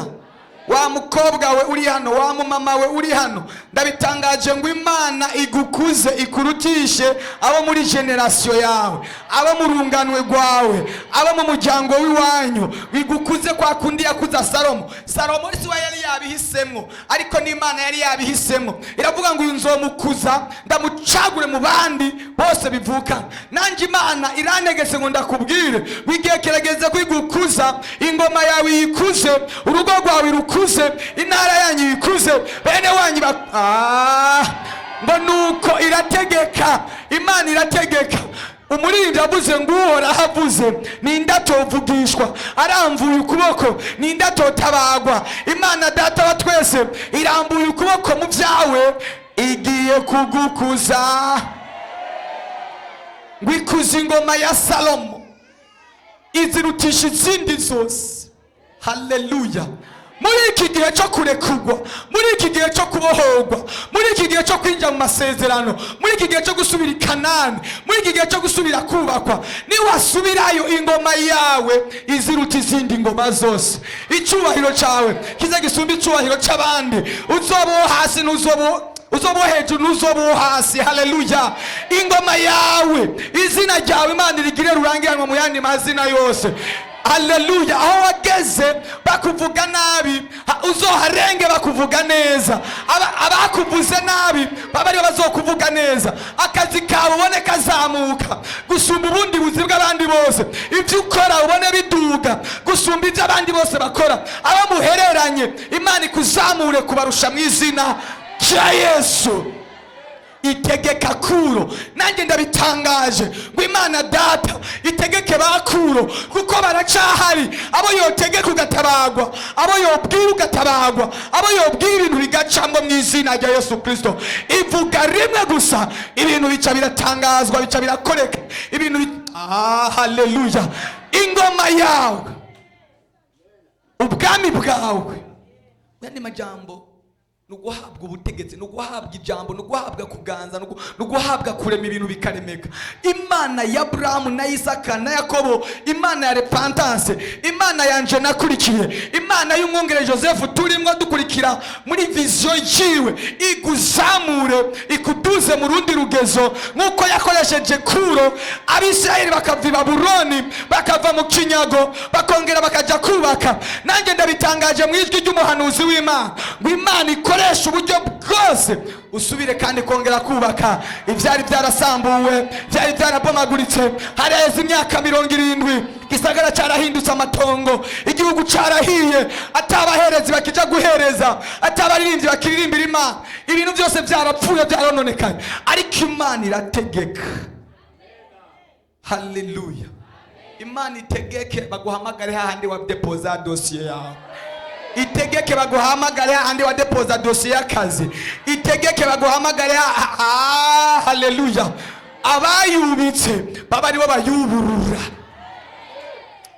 Wa mukobwa we uri hano, wa mumama we uri hano, ndabitangaje ngo Imana igukuze, ikurutishe abo muri génération yawe, abo mu runganwe rwawe, abo mu muryango w'iwanyu. Igukuze kwa kundi yakuza Salomo. Salomo si we yari yabihisemo, ariko n'Imana yari yabihisemo, iravuga ngo uyu nzomukuza, ndamucagure mu bandi bose bivukana. Nanjye Imana irantegetse ngo ndakubwire ngo igihe kirageze kwigukuza, ingoma yawe yikuze, urugo rwawe rukuze, intara yanyu yikuze, bene wanyu ngo nuko irategeka. Imana irategeka. Umuririmbyi avuze ngo Uhoraho avuze, ninde atovugishwa? Arambuye ukuboko, ninde atotabagwa? Imana Data wa twese irambuye ukuboko mu byawe, igiye kugukuza. Ngo ikuze ingoma ya Salomo, izirutisha izindi zose. Haleluya! Muri iki gihe cyo kurekurwa, muri iki gihe cyo kubohorwa, muri iki gihe cyo kwinjira mu masezerano, muri iki gihe cyo gusubira i Kanani, muri iki gihe cyo gusubira kubakwa, niwasubirayo ingoma yawe iziruta izindi ngoma zose, icyubahiro cyawe kize gisumba icyubahiro cy'abandi. Uzoba uwo hasi n'uzoba uzoba uwo hejuru n'uzoba uwo hasi. Haleluya! Ingoma yawe, izina ryawe, Imana irigire rurangiranwa mu yandi mazina yose. Haleluya! Aho wageze bakuvuga nabi, uzoharenge bakuvuga neza. Abakuvuze nabi baba aribo bazokuvuga neza. Akazi kawe ubone kazamuka gusumba ubundi buzi bw'abandi bose. Ibyo ukora ubone biduga gusumba ibyo abandi bose bakora. Abo muhereranye, Imana ikuzamure kubarusha mu izina rya Yesu. Itegeka Kuro. Nanjye ndabitangaje ngo Imana Data itegeke ba Kuro, kuko baracahari. Abo yotegeka ugatabagwa, abo yobwira ugatabagwa, abo yobwira ibintu bigacamwo mu izina rya Yesu Kirisito. Ivuga rimwe gusa, ibintu bica biratangazwa, bica birakoreka ibintu haleluya! Ingoma yawe, ubwami bwawe, yandi majambo ni uguhabwa ubutegetsi, ni uguhabwa ijambo, ni uguhabwa kuganza, ni uguhabwa kurema ibintu bikaremeka. Imana ya Aburahamu na Isaka na Yakobo, Imana ya repentance, Imana yanje nakurikiye, Imana y'umwungere Joseph turimo dukurikira muri vision yiwe, iguzamure, ikuduze mu rundi rugezo, nk'uko yakoresheje Kuro, Abisirayeli bakava i Babuloni, bakava mu kinyago, bakongera bakajya kubaka. Nanjye ndabitangaje mu ijwi ry'umuhanuzi w'Imana ngo Imana ikoreshe uburyo bwose usubire kandi kongera kubaka ibyari byarasambuwe, byari byarabomaguritse. Haraheze imyaka 70, gisagara cyarahindutse amatongo, igihugu cyarahiye, atabaherezi bakija guhereza, atabaririmbyi bakiririmbira Imana, ibintu byose byarapfuye, byarononekaye, ariko Imana irategeka. Haleluya! Imana itegeke baguhamagare hahandi wa depoza dosiye yawe. Itegeke baguhamagare hahandi wa depoza dosiye y'akazi. Itegeke baguhamagare haleluya! Abayubitse baba aribo bayuburura.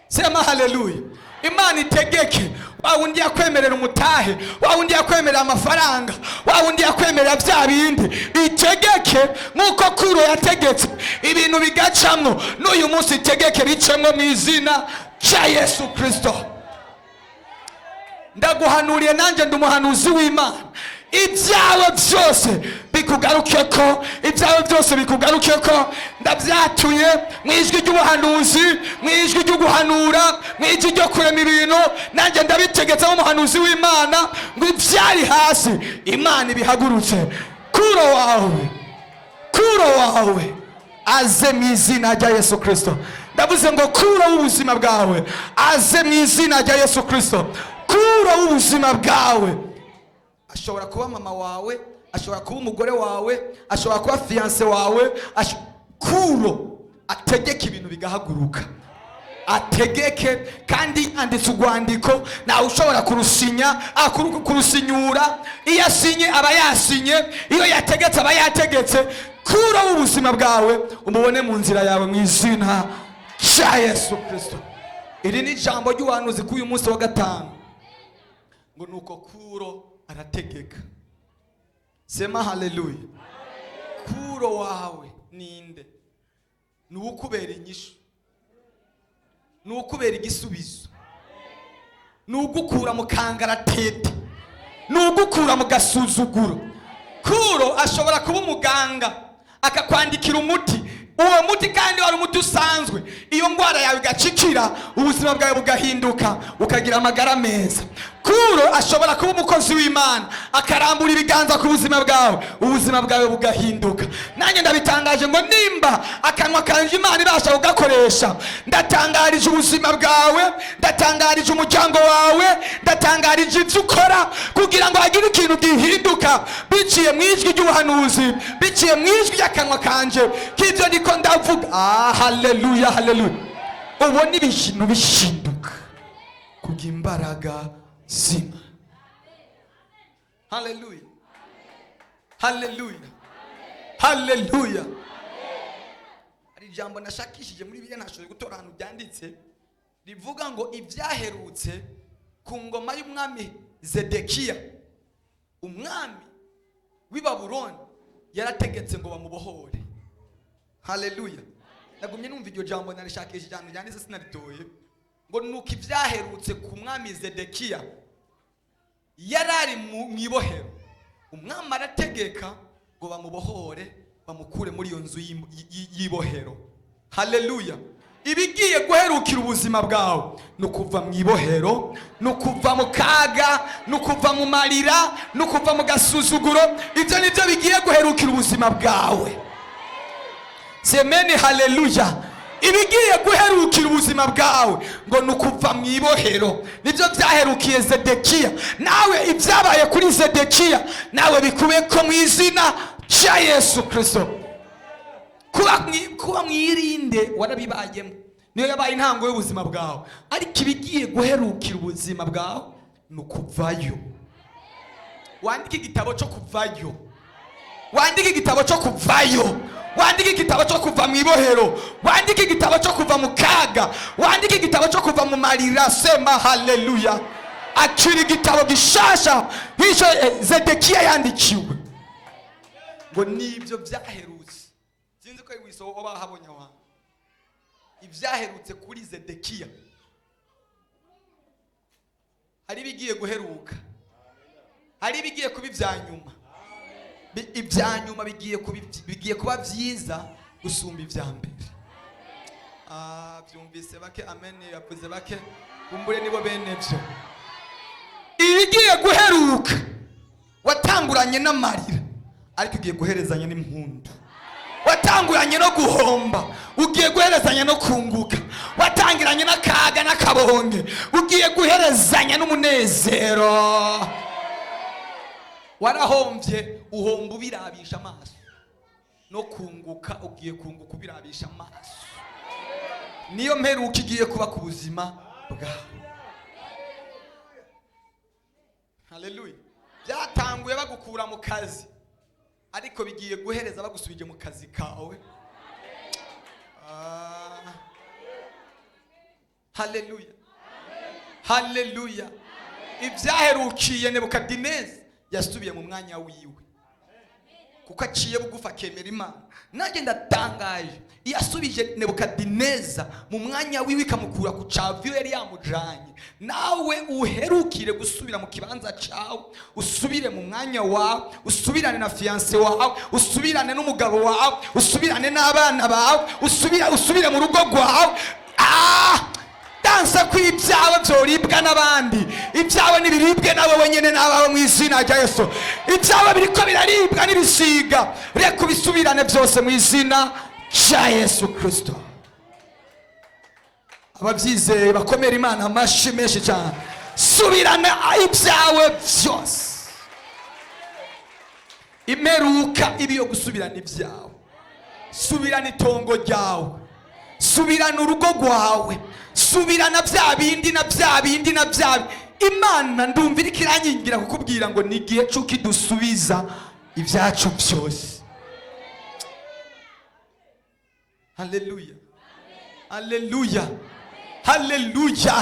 Sema haleluya! Imana itegeke wa wundi yakwemerera umutahe, wa wundi yakwemerera amafaranga, wa wundi yakwemerera bya bindi. Itegeke nk'uko Kuro yategetse ibintu bigacamwo, n'uyu munsi itegeke bicemwo mu izina rya Yesu Kirisito. Ndaguhanuriye, nanjye ndi umuhanuzi w'Imana, ibyawe byose bikugaruke ko, ibyawe byose bikugaruke ko. Ndabyatuye mu ijwi ry'ubuhanuzi, mu ijwi ryo guhanura, mu ijwi ryo kurema ibintu. Nanjye ndabitegetse nk'umuhanuzi w'Imana ngo ibyari hasi Imana ibihagurutse. Kuro wawe, Kuro wawe aze mu izina rya Yesu Kirisito. Ndavuze ngo Kuro w'ubuzima bwawe aze mu izina rya Yesu Kirisito. Kuro w'ubuzima bwawe ashobora kuba mama wawe, ashobora kuba umugore wawe, ashobora kuba fiancé wawe. Kuro ategeka ibintu bigahaguruka. Ategeke kandi yanditse urwandiko, ntawe ushobora kurusinya, kurusinyura. Iyo asinye aba yasinye, iyo yategetse aba yategetse. Kuro w'ubuzima bwawe umubone mu nzira yawe mu izina rya Yesu Kirisito. Iri ni ijambo ry'ubuhanuzi k'uyu munsi wa gatanu, ngo nuko Kuro arategeka. Sema haleluya! Kuro wawe ninde? Ni uwukubera inyishu, ni uwukubera igisubizo. Ni ugukura mu kangaratete, ni ugukura mu gasuzuguro. Kuro ashobora kuba umuganga akakwandikira umuti, uwo muti kandi wari umuti usanzwe, iyo ndwara yawe igacikira, ubuzima bwawe bugahinduka, ukagira amagara meza. Kuro ashobora kuba umukozi w'Imana akarambura ibiganza ku buzima bwawe, ubuzima bwawe bugahinduka. Nanjye ndabitangaje ngo nimba akanwa kanje Imana ibasha kugakoresha, ndatangarije ubuzima bwawe, ndatangarije umuryango wawe, ndatangarije ibyo ukora, kugira ngo hagire ikintu gihinduka biciye mu ijwi ry'ubuhanuzi, biciye mu ijwi ry'akanwa kanje k'ibyo niko ndavuga. Ah, haleluya, haleluya! Ubona ibintu bishinduka kubw'imbaraga zima. Haleluya, haleluya, haleluya! Hari ijambo nashakishije muri Bibiliya, ntashoboye gutora ahantu byanditse, rivuga ngo ibyaherutse ku ngoma y'umwami Zedekiya. Umwami w'i Babuloni yarategetse ngo bamubohore. Haleluya! Nagumye numva iryo jambo, narishakishije ahantu ryanditse sinaritoye, ngo nuko ibyaherutse ku mwami Zedekiya, yari ari mu ibohero, umwami arategeka ngo bamubohore, bamukure muri iyo nzu y'ibohero. Haleluya! Ibigiye guherukira ubuzima bwawe ni ukuva mu ibohero, ni ukuva mu kaga, ni ukuva mu marira, ni ukuva mu gasuzuguro. Ibyo ni byo bigiye guherukira ubuzima bwawe. Semeni haleluya! Ibigiye guherukira ubuzima bwawe ngo ni ukuva mu ibohero. Nibyo byaherukiye Zedekiya. Nawe ibyabaye kuri Zedekiya nawe bikube ko mu izina rya Yesu Kirisito. Kuba mwirinde warabibayemo, niyo yabaye intango y'ubuzima bwawe, ariko ibigiye guherukira ubuzima bwawe ni ukuvayo. Wandike igitabo cyo kuvayo, wandike igitabo cyo kuvayo, wandike igitabo cyo kuva mu ibohero, wandike igitabo cyo kuva mu kaga, wandike igitabo cyo kuva mu marira. Sema haleluya! Akira igitabo gishasha nk'icyo Zedekiya yandikiwe, ngo nibyo byaherutse. Sinzi ko wiso wabahabonye aho hantu, ibyaherutse kuri Zedekiya. Hari ibigiye guheruka, hari ibigiye kuba ibya nyuma. Ibya nyuma bigiye kuba byiza gusumba ibya mbere. Ah, byumvise bake, amen yavuze bake, kumbure nibo bene byo. Ibigiye guheruka, watanguranye n'amarira ariko ugiye guherezanya n'impundu. Watanguranye no guhomba, ugiye guherezanya no kunguka. Watangiranye n'akaga n'akabonge, ugiye guherezanya n'umunezero. Warahombye, uhomba ubirabisha amaso, no kunguka ugiye kunguka ubirabisha amaso. Niyo mperuka igiye kuba ku buzima bwawe. Haleluya! Byatanguye bagukura mu kazi, ariko bigiye guhereza bagusubije mu kazi kawe. Ah. Haleluya, haleluya! Ibyaherukiye Nebukadinezi, yasubiye mu mwanya wiwe kuko aciye bugufi akemera Imana. Nanjye ndatangaje, iyo asubije Nebukadineza mu mwanya wiwe, ikamukura ku caviyo yari yamujanye, nawe uherukire gusubira mu kibanza cawe, usubire mu mwanya wawe, usubirane na fiancé wawe, usubirane n'umugabo wawe, usubirane n'abana bawe, usubire mu rugo rwawe. Ah! Dansa ko ibyawe byoribwa n'abandi, ibyawe ntibiribwe nawe wenyine n'abawe mu izina rya Yesu. Ibyawe biriko biraribwa n'ibisiga, reka ubisubirane byose mu izina rya Yesu Kirisito. Ababyizeye bakomera Imana amashyi menshi cyane. Subirana ibyawe byose. Imperuka ibi yo gusubirana ibyawe. Subirana itongo ryawe, subirana urugo rwawe, subirana bya bindi na bya bindi na bya. Imana ndumva iriko iranyingira kukubwira ngo ni igihe c'uko idusubiza ibyacu byose. Haleluya, haleluya, haleluya!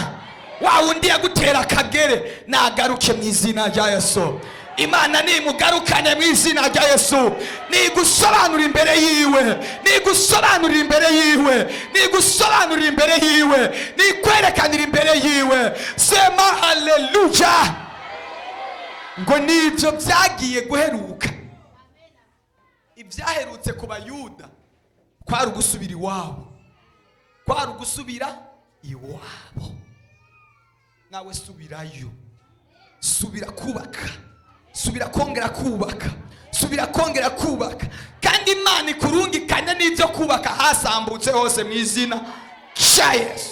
Wa wundi yagutera akagere nagaruke mu izina rya Yesu. Imana nimugarukane mu izina rya Yesu. Nigusobanura imbere yiwe, nigusobanurira imbere yiwe, nigusobanurira imbere yiwe, nikwerekanira imbere yiwe. Sema haleluya. Ngo nibyo byagiye guheruka. Ibyaherutse ku Bayuda kwari ugusubira iwabo, kwari ugusubira iwabo. Nawe subirayo, subira kubaka, subira kongera kubaka, subira kongera kubaka, kandi Imana ikurungikane n'ibyo kubaka hasambutse hose mu izina rya Yesu.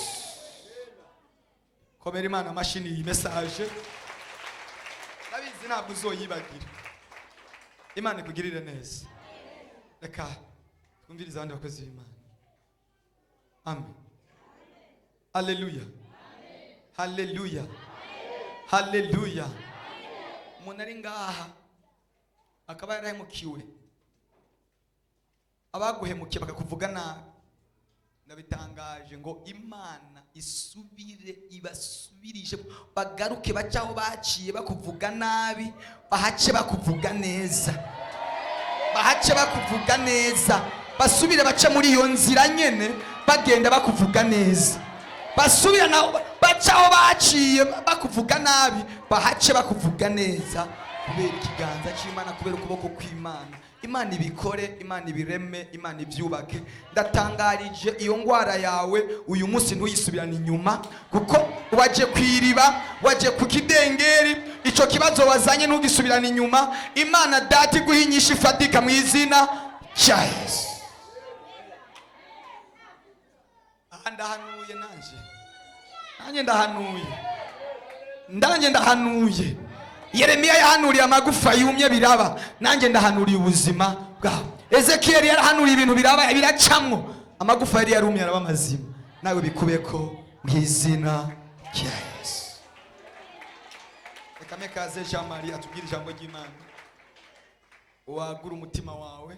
Komera Imana amashini. Iyi message ndabizi ntabwo uzoyibagira. Imana ikugirire neza. Reka twumvirize abandi bakozi b'Imana. Amen. Haleluya, haleluya, haleluya. Umuntu ari ngaha akaba yarahemukiwe, abaguhemukiye bakakuvuga nabi, ndabitangaje ngo Imana isubire ibasubirishe, bagaruke bace aho baciye bakuvuga nabi, bahace bakuvuga neza, bahace bakuvuga neza, basubire bace muri iyo nzira nyene bagenda bakuvuga neza, basubira naho bace aho baciye bakuvuga nabi, bahace bakuvuga neza, kubera ikiganza cy'Imana, kubera ukuboko kw'Imana. Imana ibikore, Imana ibireme, Imana ibyubake. Ndatangarije iyo ndwara yawe uyu munsi ntuyisubirane inyuma, kuko waje ku iriba, waje ku kidengeri. Icyo kibazo wazanye ntugisubirane inyuma. Imana Data iguha inyishu ifatika mu izina rya Yesu. Aha ndahanuye, nanjye ndahanuye, nanjye ndahanuye. Yeremiya yahanuriye amagufa yumye biraba, nanjye ndahanuriye ubuzima bwawe. Ezekiyeli yarahanuriye ibintu biraba, biracamwo, amagufa yari yarumye araba mazima. Nawe bikubeko mu izina rya Yesu. Reka mekaze Jean Marie atubwire ijambo ry'Imana. Wagura umutima wawe,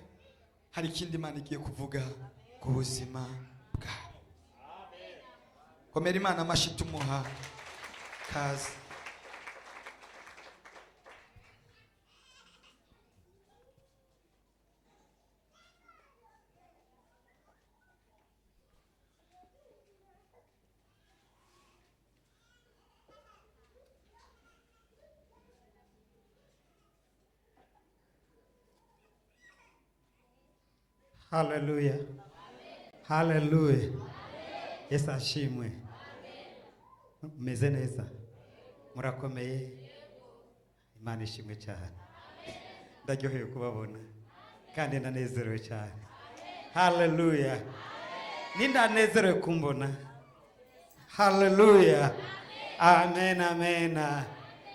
hari ikindi Imana igiye kuvuga ku buzima bwawe. Komera Imana amashyi tumuha kaze. Haleluya. Haleluya. Yesu ashimwe. Meze neza. Murakomeye. Imana ishimwe cyane. Ndaryohewe kubabona kandi ndanezerewe cyane. Haleluya. Nindanezerewe kumbona. Haleluya. Amen, amen.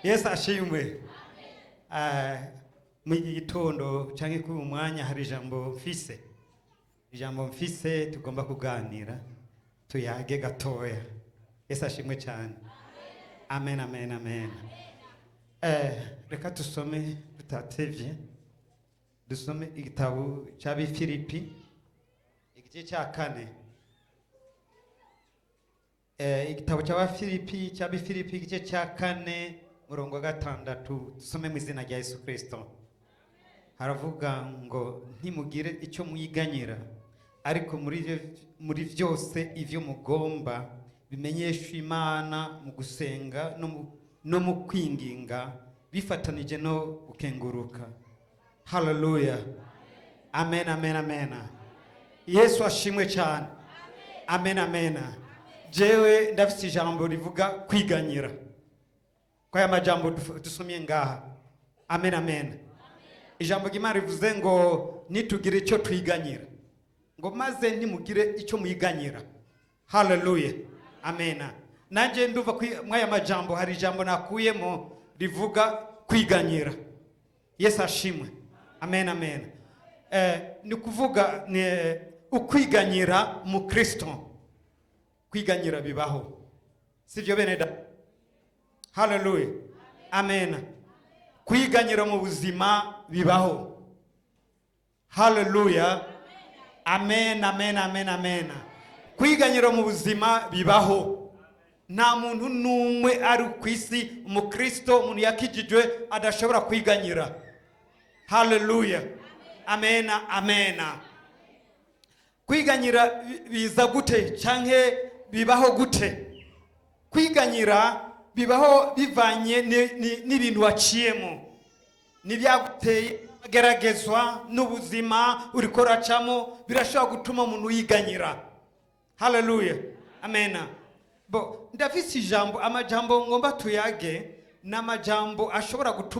Yesu ashimwe. Ah, mu iki gitondo cyangwa kuri uyu mwanya hari ijambo mfise. Ijambo mfise tugomba kuganira, tuyage gatoya. Yesu ashimwe cyane. Amen, amen, amen. Reka tusome tutatevye, dusome igitabo cy'Abifilipi igice cya 4. Igitabo cy'Abafilipi igice cya 4 murongo wa 6, dusome mu izina rya Yesu Kristo. Haravuga ngo ntimugire icyo mwiganyira, ariko muri byose ivyo mugomba bimenyeshwa Imana mu gusenga no mu kwinginga bifatanije no gukenguruka. Haleluya. Amen, amen, amen. Yesu ashimwe cyane. Amen, amen. Jewe ndafite ijambo rivuga kwiganyira kwa aya majambo dusomye ngaha. Amen, amen. Ijambo ry'Imana rivuze ngo nitugire icyo twiganyira, ngo maze ntimugire icyo mwiganyira. Haleluya. Amen. Nanjye ndumva mw'aya majambo hari ijambo nakuyemo rivuga kwiganyira. Yesu ashimwe. Amen, amen. Ni kuvuga ni ukwiganyira mu Kristo. Kwiganyira bibaho, sivyo bene da? Haleluya. Amen. Kwiganyira mu buzima bibaho. Haleluya. Amen, amen, amen, amen. Kwiganyira mu buzima bibaho. Nta muntu n'umwe ari ku isi, umukristo, umuntu yakijijwe, adashobora kwiganyira. Haleluya, amena, amena. Kwiganyira biza gute canke bibaho gute? Kwiganyira bibaho bivanye n'ibintu waciyemo, n'ibyaguteye, geragezwa n'ubuzima uriko uracamo, birashobora gutuma umuntu yiganyira. Haleluya, amena. Bo ndafise ijambo, amajambo ngomba tuyage ni amajambo ashobora gutuma